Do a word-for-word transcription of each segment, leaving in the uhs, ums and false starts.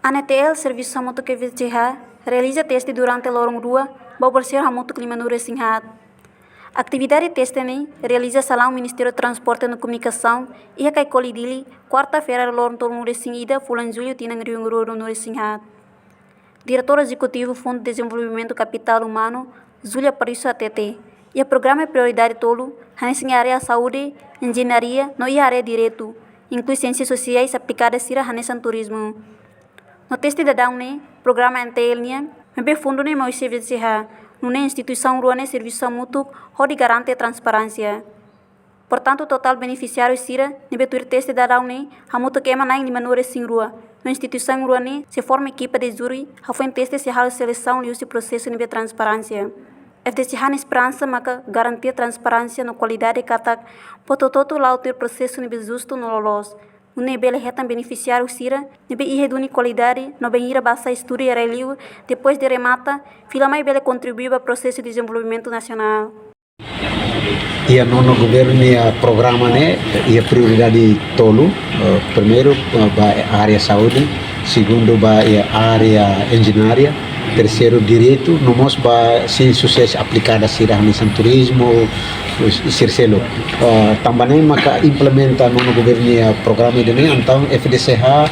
ANETL servisu hamutuk ho F D C H realiza teste durante loron rua ba bolseiru hamutuk lima-nulu-resin-haat. Atividade teste ne'e realiza salaun Ministériu Transporte no Komunikasaun, iha Caicoli, Dili, kuarta-feira, loron tolunulu-resin-ida, fulan Jullu, tinan rihun rua ruanulu-resin-haat. Diretora Ezekutiva Fundu Dezenvolvimentu Kapitál Umanu, Júlia Parisio, hatete, iha programa prioridade tolu, hanesan iha área saúde, enjeñaria no iha área direitu, inklui siénsia sosiais aplikadas sira hanesan turizmu. No teste daudaun ne'e, programa ANETL nian, maibé fundu ne'e mai husi F D C H, nune'e instituisaun rua ne'e servisu hamutuk hodi garante transparénsia. Portantu, totál benefisiáriu sira ne'ebé tuir teste daudaun ne'e hamutuk ema na'in lima-nulu-resin-rua, no instituisaun rua ne'e sei forma ekipa de júri hafoin teste, sei halo selesaun liuhusi prosesu ne'ebé transparénsia. F D C H ninia esperansa maka garantia transparénsia no kualidade katak buat hotu-hotu la'o tuir prosesu ne'ebé justu no loloos, nune'e bele hetan benefisiáriu sira ne'ebé iha duni kualidade no bainhira bá sai estudu iha rai-li'ur, depois de remata, fila mai bele kontribui ba prosesu dezenvolvimentu nasionál. Iha nonu governu nia programa ne'e, iha prioridade tolu, eh, primeiru, eh, ba área saúde, segundu ba iha área enjeñaria, terseiru direitu, no mós ba siénsia sosiais aplikadas sira hanesan turizmu, sira seluk. Eh, tanba ne'e maka implementa nonu governu nia programa ida-ne'e, entaun F D C H,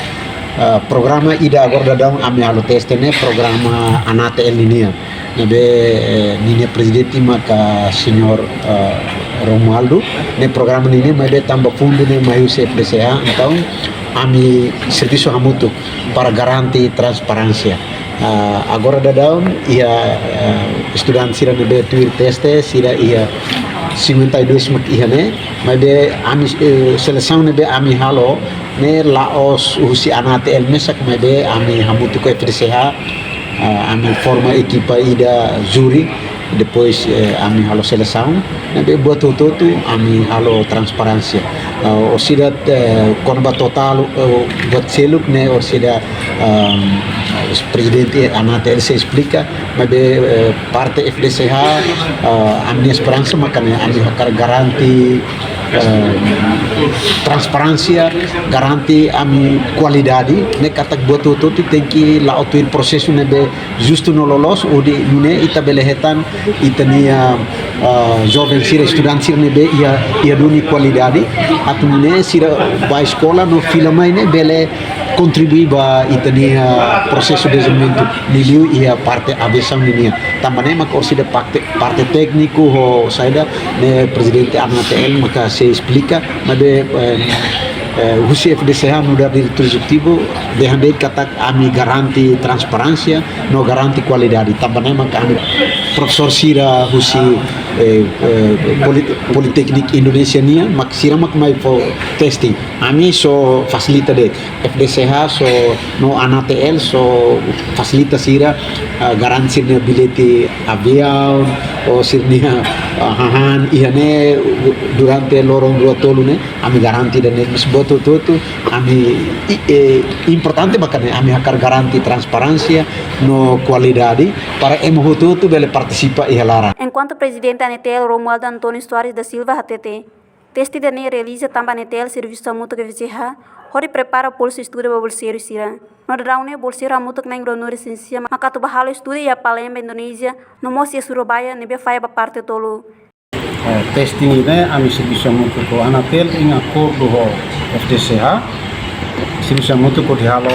eh, programa ida agora daudaun ami halo teste ne'e, programa ANATL ninian. Ne'ebé, eh, ninia prezidente maka señór, eh, Romualdo, ne'e programa ninian, maibé tanba fundu ne'e mai husi F D C H, entaun ami servisu hamutuk para garante transparénsia. Ah, agora daudaun iha, eh, estudante sira ne'ebé tuir teste, sira iha cinquenta e dois mak iha ne'e, maibé ami, eh, selesaun ne'ebé ami halo ne'e la'ós husi ANATL mesak, maibé ami hamutuk ho F D C H, ah, ami forma ekipa ida júri, depois, eh, ami halo selesaun, ne'ebé buat hotu-hotu ami halo transparénsia. Ah, orsida, eh, kona-ba totál, eh, buat seluk ne'e orsida, ehm, prezidente ANATL sei esplika, maibé, eh, parte F D C H, eh, ami-nia esperansa maka ne'e ami hakarak garante, eh, transparénsia, garante ami kualidade, ne'e katak buat hotu-hotu tenke la'o tuir prosesu ne'ebé justu no loloos, hodi nune'e ita bele hetan ita-nia, ah, joven sira, estudante sira ne'ebé iha, iha duni kualidade, atu nune'e sira bá eskola no fila mai ne'e bele kontribui ba ita-nia prosesu dezenvolvimentu, liuliu iha parte aviasaun ninian. Tanba ne'e maka orsida parte, parte tékniku ho saida ne'e prezidente ANATL maka sei esplika, maibé, eh, eh, husi F D C H nu'udar diretór ezekutivu dehan de'it katak ami garante transparénsia no garante kualidade. Tanba ne'e maka ami profesór sira husi, eh, eh, Polit-, Politeknik Indonézia nian, mak sira mak mai fó teste. Ami só fasilita de'it. F D C H só no ANATL só fasilita sira, ah, garante sira-nia billete aviaun, ou sira-nia, ah, hahán iha ne'e durante loron rua tolu ne'e, ami garante ida-ne'e, mas buat hotu-hotu, ami, i, eh, importante maka ne'e, ami hakarak garante transparénsia no kualidade, para ema hotu-hotu bele partisipa iha laran. Enkuantu Prezidente ANETL Romualdo António Soares da Silva hatete, teste ida-ne'e realiza tanba ANETL servisu hamutuk ho F D C H, hodi prepara bolsa estuda ba bolseiru sira. No daudaun ne'e bolseiru hamutuk na'in ruanulu-resin-sia maka atu bá halo estuda iha Palembang, Indonézia, no mós iha Surabaya, ne'ebé fahe ba parte tolu. Eh, teste ne'e ami servisu hamutuk ho ANATL, em acordo ho F D C H, servisu hamutuk hodi halo,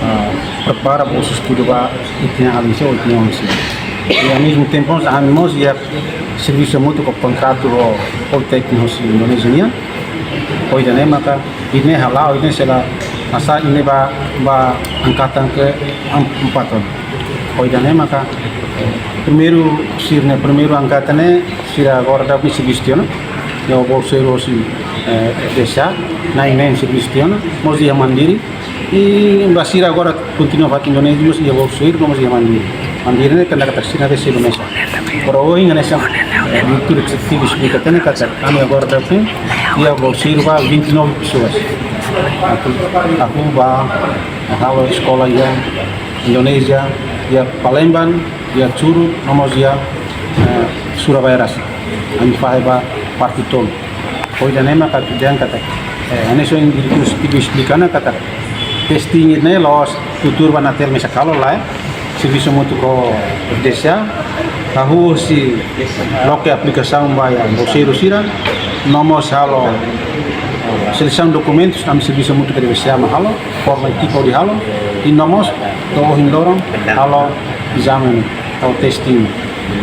ah, prepara bolsa estuda ba ita-nia alin sira, ita-nia oan sira. I ao mesmo tempo, ami mós iha servisu hamutuk ho kontratu ho Politeknik hosi Indonézia nian. Ho ida-ne'e maka ida-ne'e hala'o, ida-ne'e sei la, masa ida-ne'e ba, ba angkatan keempat. Ho ida-ne'e maka primeiru sira-ne'e, primeiru angkatan ne'e sira agora daudaun servisu tiha ona. Iha bolseiru hosi, eh, F D C H, na'in-neen servisu tiha ona, mós iha Mandiri. I ba sira agora kontinua fatin Indonézia, mós iha bolseiru, mós iha Mandiri. Mandiri ne'e tenda katak sira ne'e sei bele mesak. Para ohin hanesan, eh, diretór ezekutivu esplika tiha ona katak ami agora daudaun iha bolseiru ba vinte e nove pessoas. Atu, atu bá halo eskola iha Indonézia, iha Palembang, iha Churu, no mós iha, eh, Surabaya rasik. Ami fahe ba parte tolu. Ho ida-ne'e maka atu dehan katak, eh, hanesan ohin diretór ezekutivu esplika ona katak, Testing ne'e la'ós tuur ba Anatel mesak halo, lae. Servisu hamutuk ho F D S A. Hahú husi loke aplikasaun ba iha bolseiru sira. No mós halo selesaun dokumentus, ami servisu hamutuk ho F D S A mak halo, forma ekipa hodi halo. I no mós to'o ohin loron halo ezame ne'e, halo testing.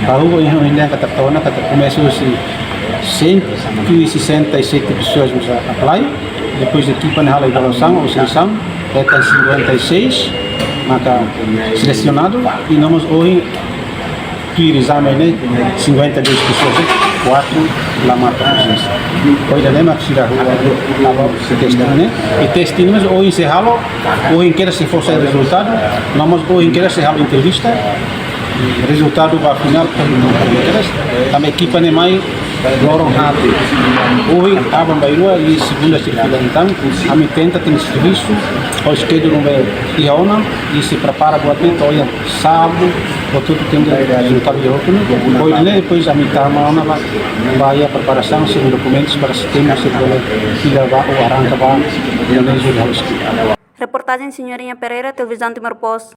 Hahú ohin, ohin dehan katak to'o ona katak komesa husi cento e sessenta e sete pessoas mós apply. Depois ekipa ne'e halo avaliasaun ou selesaun, hetan cinquenta e seis maka selesionadu, i no mós ohin tuir ezame ne'e cinquenta e dois pessoas, quatro la maka prezensa. Ohin ne'e mak sira hahú halo testing ne'e. I testing ne'e mós ohin sei halo, ohin kedas sei fó sai rezultadu, no mós ohin kedas sei halo entrevista. Rezultadu ba finál, tanba ekipa ne'e mai loron haat. Ohin aban-bainrua i segunda sira fila, entaun ami tenta tenke servisu ho schedule ne'ebé iha ona, i sei prepara buat ne'e to'o iha sábadu, portantu tenke rezultadu iha hotu ne'e. Ohin ne'e, depois ami tama ona ba, ba iha preparasaun sira dokumentus para setembru sei bele fila ba ou arranka ba Indonézia halo estudu. Reportajen Senhorinha Pereira, Televizaun Timor Post.